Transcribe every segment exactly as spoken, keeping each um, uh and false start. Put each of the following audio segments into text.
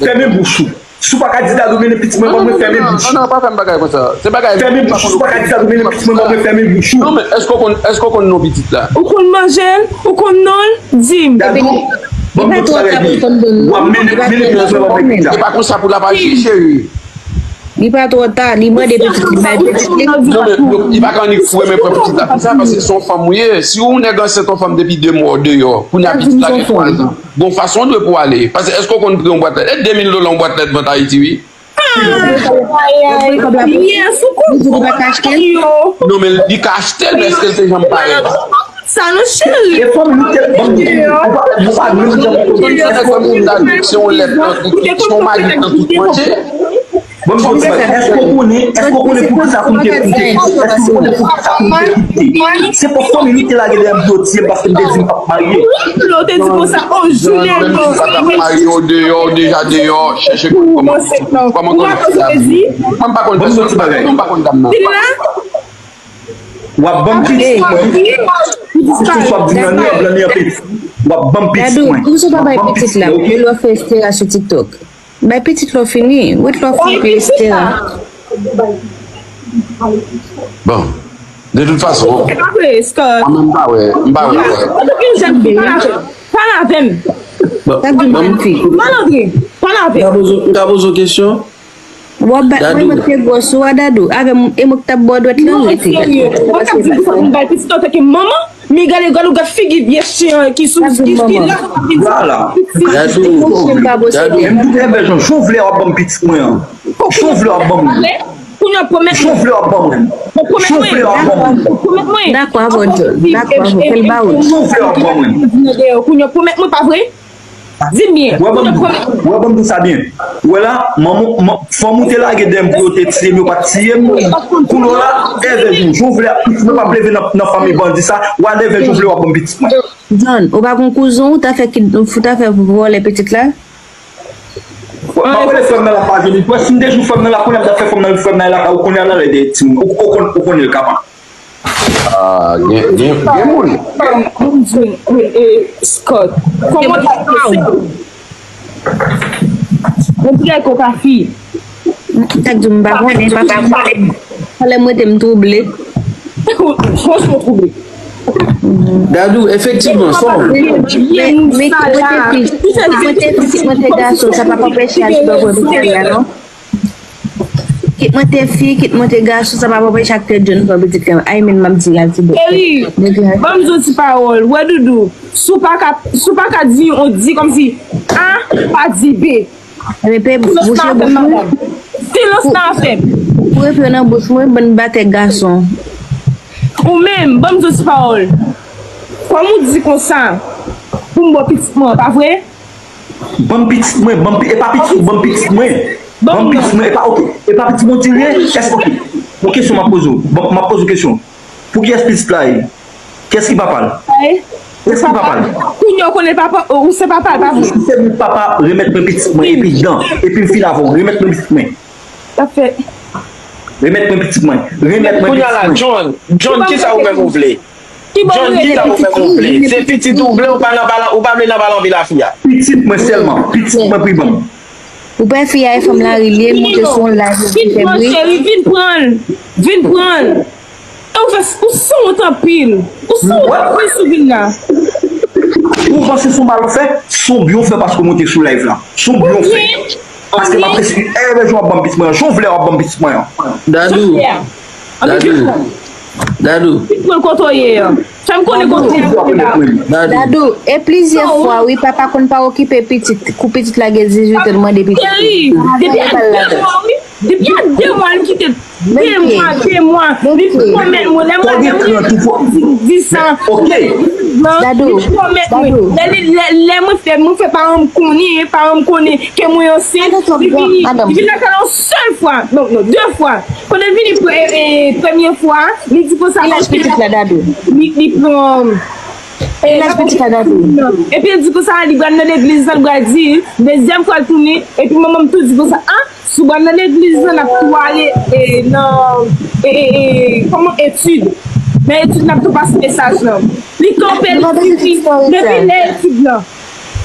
Fèmen bouch ou. Si w pa ka di Dadou mennen pitit mwen ban mwen, fèmen bouch ou. Non, non, pa fè m bagay konsa. Se bagay. Fèmen bouch ou. Si w pa ka di Dadou mennen pitit mwen ban mwen, fèmen bouch ou. Non, men èske w konn, èske w konn non pitit la? Ou konn manje l, ou konn non l, di m. Dadou, ban m di w sa, w ap mennen, mennen pitit mwen ban mwen, pitit la. Se pa konsa pou l ap aji, cheri. Li pa twò ta, li mande pitit li, bay pitit li. Non, men, li pa ka annik foure men pran pitit la konsa, paske se yon fanm ou ye. Si yon nèg ansent yon fanm depi de mwa ou deyò, kounye a pitit la gen twa zan. Gon fason w dwe pou ale. Paske èske w konn pri yon bwat lèt? E de mil dola yon bwat lèt vant Ayiti, wi. Yes, ou konprann. Non, men li ka achte l, men èske l te janm parèt? Sa non, cheri. E fanmi nou te ban nou. Nou pa, nou pa menm jan. Se yon lèt nan tout, se yon marit nan tout manje. Bon, bon, bon, èske w konnen, èske w konnen poukisa pou m te kite? Èske w konnen poukisa pou m te kite? Se pou fanmi nou te lage dèyè m, yo tiye m paske m te di m p ap marye. Lè w te di konsa, o, Juliette, bon, m pa t ap marye, w deyò, w deja deyò, chèche kòman, kòman, kòman, kòman. Mwen, m pa konn pèsòn, m pa konn dam nan. W ap ban m pitit mwen. Pitit w ap di nan li, w ap lan li anpil. W ap ban m pitit mwen. Dadou, kòmsi w pa bay pitit la, men lè w fè Estera sou TikTok. Bay pitit la w fini. Ret la w fini pou Estera. Bon, de tout fason, mwen menm m pa wè, m pa wè, wè. Antanke yon jèn fi, pale avè m. Pale avè m. Pale avè m. Pale avè m. Pale avè m. M ka poze, m ka poze w kesyon? W ap bat mwen, mwen te gwòs ou a, Dadou. Avè m, e mwen k t ap ba w dwèt lan, rete. Ou pa ka di m sa pou m bay pitit antanke manman, men gade, gade, gad figi vye chen an ki sou, ki, ki la. Vwala. Dadou, Dadou. Menm tou lè vè jan, jan w vle w ap ban m pitit mwen an. Jan w vle w ap ban m. Kounye a pwomèt mwen. Jan w vle w ap ban mwen. Jan w vle w ap ban mwen. Pwomèt mwen. Dakò avè w, John. Dakò avè w. Fè l ba ou. Jan w vle w ap ban mwen. Kounye a pwomèt mwen, pa vre? Di m byen. Wè, ban m, wè, ban m di w sa byen. Wè la, manman, man, fanm ou te lage dèyè m pou yo te tiye m, yo pa t tiye m. Kounye a la, èvè jou, jou vle, mwen p ap leve nan, nan fanmi bandi sa. Whatever jou vle, w ap ban m pitit mwen. John, ou pa gon kouzen w, ou ta fè kid-, ou ta fè vòlè pitit la? M ap rele frè m nan la pa vini. Wè, si m te jwenn frè m nan la, kounye a m t ap fè frè m nan, frè m nan lakay ou, kounye a l anlè dèyè timoun. Ou, ou konn, ou konnen l kapab. Ah, gen, gen, gen moun. Scott, kòman w ta pase? Mwen trè koka fi. M t ap di w m pa konnen, papa m. Talè m rete m twouble. Franchman twouble. Dadou, efektivman, fò. Men, men, men, kit mwen te fi, kit mwen te gason, sa p ap anpeche al sipòte pitit la, non. Kit mwen te fi, kit mwen te gason, sa p ap anpeche aktè John pran pitit la. Ay, men m ap di la, ti bèt. Cheri, ban m di yon ti pawòl. Wè, Doudou, si w pa ka, si w pa ka di yon di kòmsi A, pa di B. Silans nan afè m, madanm. Silans nan afè m. Pou, pou repe nan bouch mwen, bann batè gason. Ou menm, ban m di yon ti pawòl. Kòm ou di konsa, pou m ba w pitit mwen, pa vre? Ban m pitit mwen, ban m pi-, e pa pitit ou, ban m pitit mwen. Ban m pitit mwen, e pa, oke. E pa pitit mwen di l ye, èske, oke. Yon kesyon m ap poze w. Ban, m ap poze w kesyon. Pou kiyès pitit la ye? Kiyès ki papa l? Kiyès ki papa l? Kounye a w konnen papa, ou se papa l, pa vre? Si se mwen papa, remèt mwen pitit mwen, epi dan, epi m fin avè w, remèt mwen pitit mwen. Sa fèt. Remèt mwen pitit mwen. Remèt mwen pitit mwen. Kounye a la, John, John, kisa ou menm ou vle? John, kisa ou menm ou vle? Se pitit ou vle, ou pa nan balan, ou pa vle nan balan vi lafi a? Pitit mwen sèlman, pitit mwen pou ban m. Ou pè fi a e fanm la ri l ye, monte sou yon live li fè bri. Vin pran l, cheri, vin pran l. Vin pran l. E ou fè, ou sanwont anpil. Ou sanwont anpil sou vin la. Ou panse se yon mal ou fè? Se yon byen ou fè paske w monte sou live la. Se yon byen ou fè. Paske m ap resi, e, lè jou w ap ban m pitit mwen an. Jan w vle w ap ban m pitit mwen an. Dadou. Dadou. Dadou. Pitit mwen kote w ye an. Fè m konnen kote w ye la. Dadou. Dadou. E plizyè fwa, wi, papa konn pa okipe pitit. Kou pitit la gen dizuit an, l mande pitit. Cheri, depi a de mwa, wi. Depi a de mwa, l kite de mwa, de mwa. Li pwomèt mwen, lè mwen, lè mwen di, di sa. Dadou. Li pwomèt mwen. Lè, lè, lè, lè mwen fè, mwen fè paran m konnen, paran m konnen ke mwen ansent. Li vini, li vin lakay la yon sèl fwa. Non, non, de fwa. Kote l vini pre-, e, e, premye fwa, li di konsa, paske li, li pran, e, epi li di konsa, li pral nan legliz la, li pral di, dezyèm fwa l tounen, epi manman m tou di konsa, a, si w pral nan legliz la, n ap tou ale, e, nan, e, e, e, kòman, etid. Nan etid, n ap tou pase mesaj lan. Li kanpe, li di, depi lè etid lan.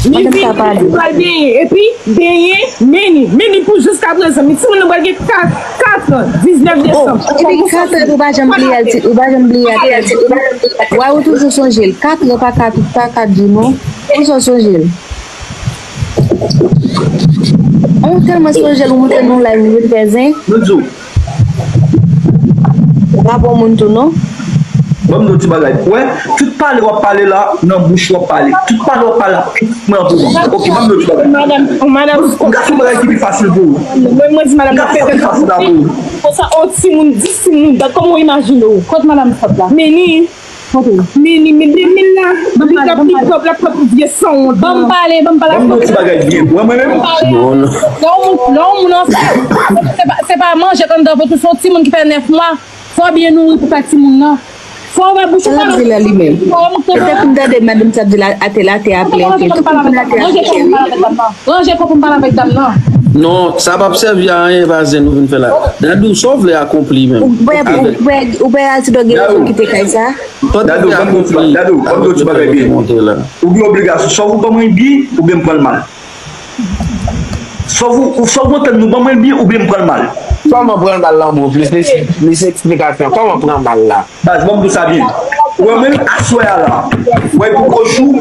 Li vin, li pral benyen. Epi, benyen, Meni. Meni pou jiskaprezan. Men timoun nan pral gen kat, kat an, diznèf desanm. Epi kat an, ou pa janm bliye al ti, ou pa janm bliye al ti. Wa, ou toujou sonje l. Kat an pa kat, pa kat jou, non. Ou toujou sonje l. Ou tèlman sonje l, ou monte nan live, ou vin fè zen. Nou di w. Ou pa bon moun tou, non. Ban m di w ti bagay. Wè, tout pale w ap pale la, nan bouch w ap pale. Tout pale w ap pale la, mwen an pou mwen. Ok, ban m di w ti bagay. Madanm, madanm. M ka fè yon bagay ki pi fasil pou ou. Mwen, mwen di madanm, m ka fè yon bagay ki fasil la pou ou. Konsa, on timoun, dis timoun, gad kòman w imajine w. Kot madanm sot la? Meni. Meni, men de mil la, li t ap, li t ap, li t ap vye sanwont. Ban m pale, ban m pale. Ban m di w ti bagay byen. Wè, mwen menm. Non, non. Lè yon moun, lè yon moun ansent, se pa, se pa manje k anndan vant ou, se yon timoun ki fè nèf mwa. Fò w byen nouri pou fè timoun nan. Fò w wè bouch ou pa. Sa l ap di la li menm? Petèt m tande madanm sa ap di la, atè la, atè a plen, atè. Tout moun atè a plen. Ranje kò pou m pale avèk dam nan. Ranje kò pou m pale avèk dam nan. Non, sa p ap sèvi a anyen, va zen nou vin fè la. Dadou, sa w vle akonpli menm? Ou wè, ou wè, ou wè Altidor gen rezon kite kay sa? Dadou, ban m di w ti bagay, Dadou, ban m di w ti bagay byen. Ou gen obligasyon, swa ou ban mwen byen, oubyen m pran l mal. Swa ou, swa ou antann nou ban mwen byen oubyen m pran l mal. Kòman pran l mal la, bon, plis, plis, plis eksplikasyon. Kòman pran mal la? Baz, ban m di w sa byen. Wè mwen, aswè a la. Wè poko jou,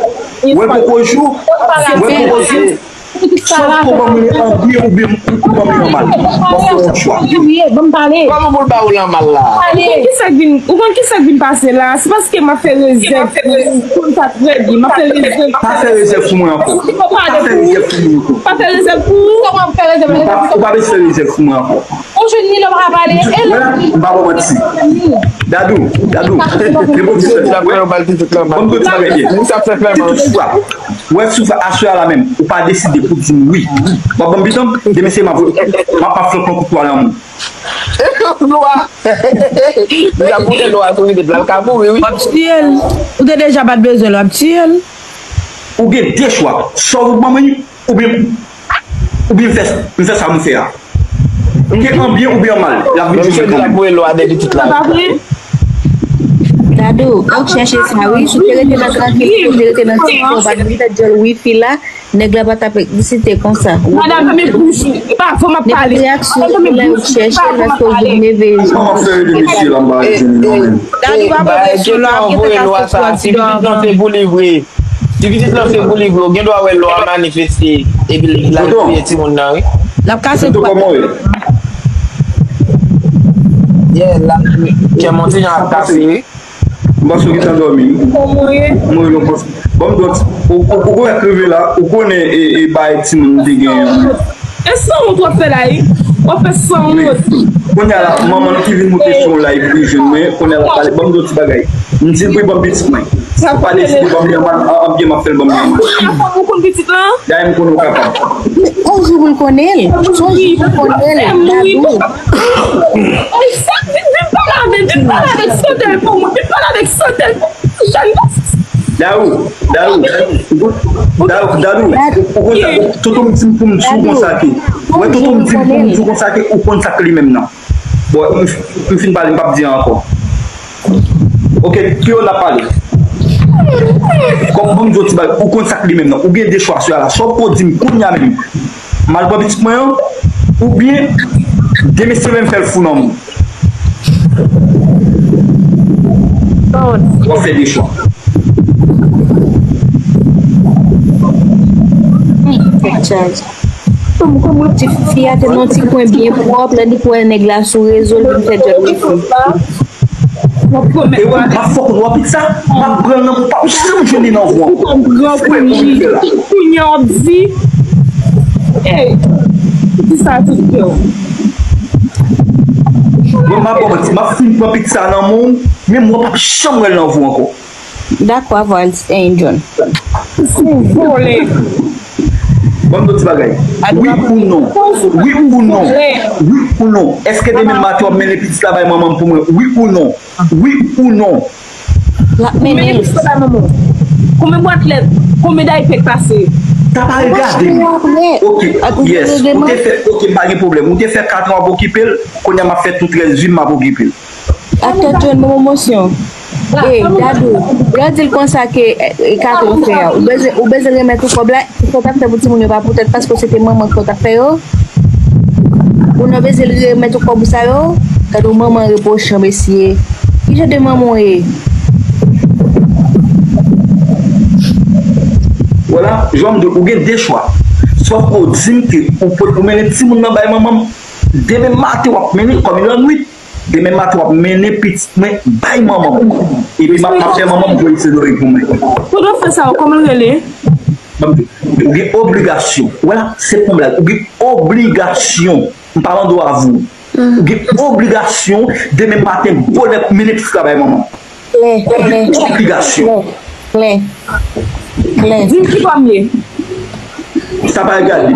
wè poko jou, wè poko jou. Swa ou ban mwen an byen oubyen ou ban mwen an mal. Ban mwen yon chwa. Ban m pale. Kòman pou l ba ou l an mal la? Ou konn kisa k vin, ou konn kisa k vin pase la? Se paske m ap fè rezèv. Ou konn sa trè byen. M ap fè rezèv. Pa fè rezèv sou mwen ankò. Pa fè rezèv sou mwen ankò. Pa fè rezèv pou ou. Kòman ap fè rezèv? Ou pa, ou pa bezwen fè rezèv sou mwen ankò. Ou jwenn li lè w pa pale. E lè m pa ba w manti. Dadou, Dadou. Reponn ti sè. Ban m di w ti bagay byen. Ou sa fè fè manti. Wè, si w fè aswè a la menm, ou pa deside pou di m wi. W ap ban m bitan, demen se m ap, m ap, m ap fè yon kout pwa lanmou. Lwa. Li ap pote lwa sou limit la, l ka mouri, wi. W ap tiye l. Ou te deja pa t bezwen l, w ap tiye l. Ou gen de chwa. Swa ou ban mwen, oubyen, oubyen m fè, m fè sa m fè a. Ke an byen oubyen an mal, l ap vin jwenn mwen kanmenm. Dadou, ou chèche sa wi, si w te rete nan trankilite, ou te rete nan ti konba, nou te djòl wifi la, nèg la pa t ap egziste konsa. Madanm, fèmen bouch ou, e pa fò m ap pale. Reyaksyon ou la, ou chèche l, paske ou vin leve. Kòman fè rele mesye la, m pa jwenn li non menm. Dadou, pa pran presyon, lò ap gen tan kase pou Altidor anvan. Ti pitit lan se pou li vre, w gen dwa wè lò a manifeste epi l ap touye timoun nan, wi. L ap kase kou. Tonton, kòman w ye? Yeah, la, kè m on ti jan ap kase, wi. M panse w gentan dòmi, wi. Kòman w ye? Mwen, non, panse. Bon, m di w, ou, ou, ou konnen k rive la, ou konnen e, e bay timoun te gen an. E sanwont w ap fè la, wi. W ap fè sanwont. Kounye a la, manman l ki vin moute sou yon live pou li jwenn mwen, kounye a l ap pale. Ban m di w ti bagay. M di l pou l ban m pitit mwen. Si l pa deside ban m li an mal, an, an byen m ap fè l ban m li an mal. Ou konn pitit lan? Dayè m konnen w kapab. On jou pou l konnen l. On jou pou l konnen l. Dadou. Vin, vin pale avè l, vin pale avè l, sante l pou mwen, vin pale avè l, sante l pou mwen. Dadou, Dadou, Dadou, Dadou, ou konn sa, tonton m di m pou m di w konsa ke, wè tonton m di m pou m di w konsa ke ou konn sa k li menm nan. Bon, m, m fin pale, m p ap di ankò. Ok, Kiyò n ap pale. Kòm ban m di w ti bagay, ou konn sa k li menm nan. Ou gen de chwa sou la. Swa w poko di m kounye a menm, m al pran pitit mwen an, oubyen demen se menm fè l fou nan moun. W ap fè de chwa. Tèt chaje. Kòm, kòm w ap di fi a te nan ti kwen byen pwòp, lè li kwè nèg la sou rezo, li vin fè djòl wifi. E wè, m ap fè w konn w ap sa, m ap pran l nan, ou p ap janm jwenn li nan vo ankò. Ou konpran pou li. Kounye a w ap di, ey, di sa tout kè w. Mwen, m ap ba w manti, m ap fin pran pitit sa nan men w, menm w p ap janm wè l nan vo ankò. Dakò avè w, John. Sou vòlè. Ban m di w ti bagay. Wi ou non? Wi ou non? Wi ou non? Èske demen maten w ap mennen pitit la bay manman m pou mwen? Wi ou non? Wi ou non? L ap mennen. Konbyen pitit la bay manman w? Konbyen bwat lèt? Konbyen daypè k pase? Sa pa regade m. Ok, yes. Ou te fè, ok, m pa gen pwoblèm. Ou te fè kat an w ap okipe l, kounye a m ap fè tou trèz vi m, m ap okipe l. Aktè John, bon pwomosyon. Ey, Dadou, lè w di l konsa ke e, e, kato w fè a, ou bezwen, ou bezwen remèt ou kòb la, sa w t ap fè pou timoun yo pa poutèt paske se te manman ki w t ap fè yo? Ou nan bezwen remèt ou kòb ou sa yo? Gade w manman repwoche mesye. Ki jan de manman w ye? Vwala, jan m di w, ou gen de chwa. Swa ou di m ke ou, ou mennen timoun nan bay manman m, demen maten w ap mennen kòm lannwit. Demen maten w ap mennen pitit mwen bay manman m. Epi m ap, m ap fè manman m voye se dòmi pou mwen. Kote w fè sa yo, kòman l rele? Ou gen obligasyon. Vwala, se pa yon blag. Ou gen obligasyon. M pa mande w avou. Ou gen obligasyon demen maten bonè pou mennen pitit la bay manman m. Klè, klè. Obligasyon. Klè, klè. Di m ki pa m ye. Sa pa egale.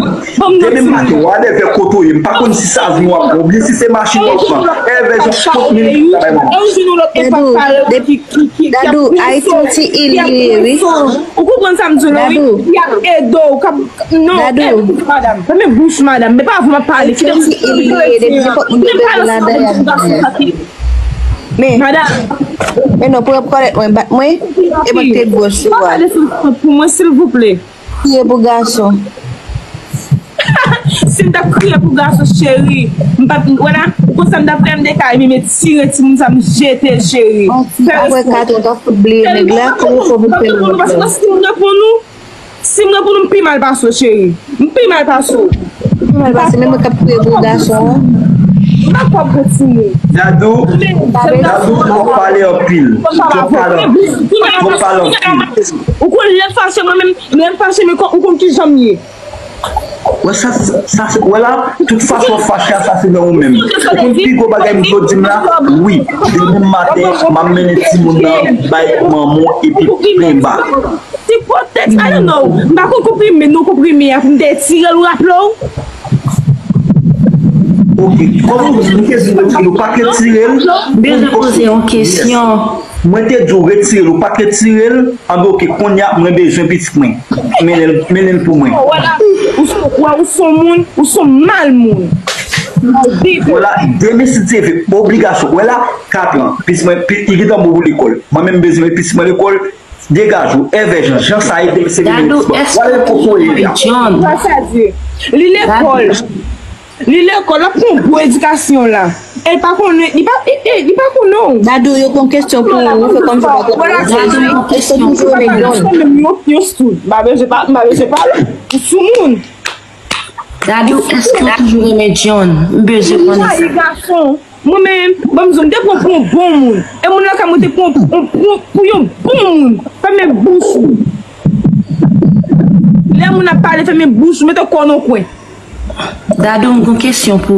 Demen maten, whatever kote w ye, m pa konn si se avyon w ap pran oubyen si se machin w ap pran. Èvè jan kot minit sa bay manman. Dadou, Ayiti yon ti il li ye wi. Ou konprann sa m di w la wi? Y ap ede w, k ap, non, madanm, fèmen bouch madanm, men pa avè m ap pale, kite m pale. Men, men non, pou ap kòrèk mwen, bat mwen, e mwen k te gwòs sou a. Pou mwen, silvouplè. Kriye pou gason. Si m t ap kriye pou gason, cheri, m p ap, wè la, ou konn sa m t ap fè, m te ka menm tire timoun sa, m jete l, cheri. Apre kat ou t ap fout bliye nèg la, kòman w fè pou peye lòt la? Si m reponn ou, si m reponn ou, m pi mal pase w, cheri. M pi mal pase w. Pi mal pase, men mwen k ap kriye pou gason an. M pa kwè pou timoun. Dadou, Dadou, twòp pale anpil. Twòp pale anpil. Twòp pale anpil. Ou konn lè fache mwen menm, lè m fache men ou konn kijan m ye. Wè sa, sa, wè la, tout fason w fache a, sa se nan ou menm. Ou konn pi gwo bagay m toujou di m la, wi, demen maten, m ap mennen timoun nan bay manman w epi plenba. Ti pwotèks, I don't know. M pa konn konprime, non konprime a pou m te tire l, ou raple w? Ok, kòm ou di, nou te di nou pa t retire l. M bezwen poze yon kesyon. Mwen te di w retire l, ou pa t retire l. Anben ok, kounye a mwen bezwen pitit mwen. Mennen l, mennen l pou mwen. Wè, ou s on moun, ou s on mal moun. Wè la, demen si Dye vle, obligasyon. Wè la, kat lan, pitit mwen, li gentan bon pou lekòl. Mwen menm m bezwen met pitit mwen lekòl. Degaje w, Èvè Jan, jan sa ye depi se li menm. Wale pou kouri li a. Sa sa di. Li lekòl. Li lekòl, l ap pran bon edikasyon la. E l pa konnen, li pa, e, e, li pa konnen w. Dadou, yo pran kesyon pou ou, ou fè kòmsi ou pa konn. Dadou, yo pran kesyon pou ou. Yo, yo sou, m pa bezwen pa, m pa bezwen pale. Ou sou moun. Dadou, èske w toujou renmen John? M bezwen konnen sa. Mwen menm, ban m di w, m te pran pou yon bon moun. E moun lakay mwen te pran pou, pou, pou yon bon moun. Fèmen bouch ou. Lè moun ap pale, fèmen bouch ou, mete kò w nan kwen. Dadou, m gon kesyon pou